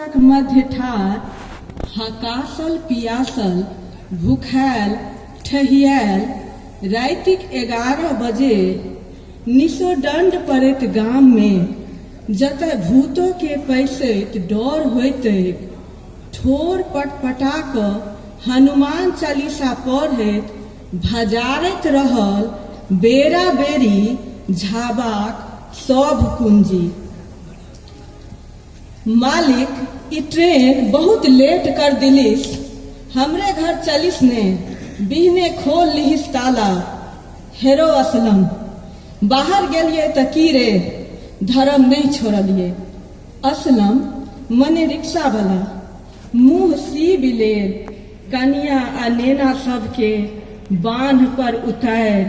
आकाशक मध्य ठाढ़ हकासल पियासल भुखायल ठेहियायल रातिक 11 बजे निसोदण्ड पड़ैत गाममे जतय भूतोकेँ पैसैत डर होइतैक ठोर पटपटा कऽ हनुमान चालीसा पढ़ैत भजारैत रहल बेरा-बेरी झाबाक सभ कुंजी। मालिक, ई ट्रेन बहुत लेट कर दिलिस। हमरे घर चलिस ने, बिहने खोल लिहिस ताला। हेरो असलम, बाहर गेलियै तऽ की रे, धरम नहि छोड़लियै। असलम, मने रिक्शावला, मुँह सीबि लेल कनियाँ आ नेना सभकेँ बान्ह पर उतारि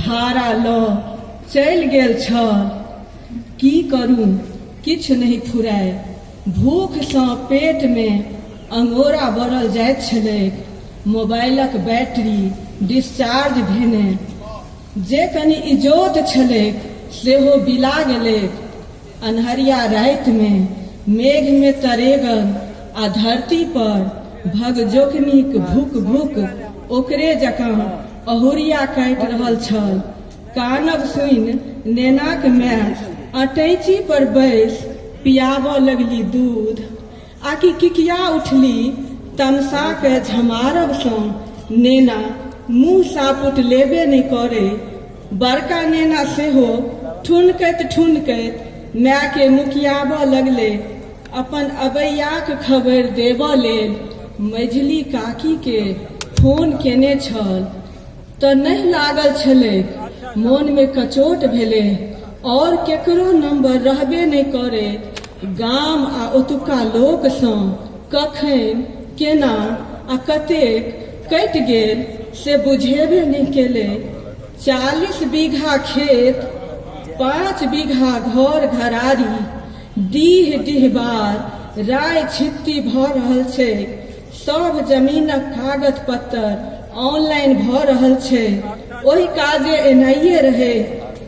भाड़ा लऽ चलि गेल छल। की करू, किछु नहि फुराय। भूखसँ पेटमे अंगोरा बरल जाइत छलैक। मोबाइलक बैटरी डिस्चार्ज भेने जे कनी इजोत छलैक सेहो बिला गेलैक। अन्हरिया रातिमे मेघमे तरेगन आ धरती पर भगजोगनीक भुक-भुक ओकरे जकाँ अहुरिया काटि रहल छल। कानब सुनि नेनाक माए अटैची पर बैसि पियाबऽ लगली दूध आकि किकिया उठली तमसा कए झमारबसँ नेना मुँह सापुट लेबे नहि करै। बड़का नेना सेहो ठुनकैत-ठुनकैत माएकेँ मुकियाबऽ लगलै। अपन अबैयाक खबरि देबऽ लेल मझिली काकीकेँ फोन केने छल। तऽ नहि लागल छलैक। मोनमे कचोट भेलै। आओर केकरो नम्बर रहबे नहि करै। गाम आ ओतुक्का लोकसँ कखन, केना आ कतेक कटि गेल से बुझेबे नहि केलै। 40 बीघा खेत, 5 बीघा घर-घराड़ी, डीह-डिहबार, राय-छित्ती भऽ रहल छैक। सभ जमीनक कागत-पत्तर ऑनलाइन भऽ रहल छै। ओहि काजे एनाइये रहै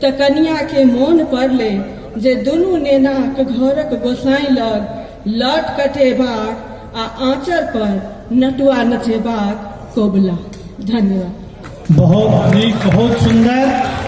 तँ कनियाँकेँ मोन पड़लै जे दुनू नेनाक घरक गोसाँइ लग लट कटेबाक आ आँचरपर नटुआ नचेबाक कौबला। धन्यवाद। बहुत नीक, बहुत सुन्दर।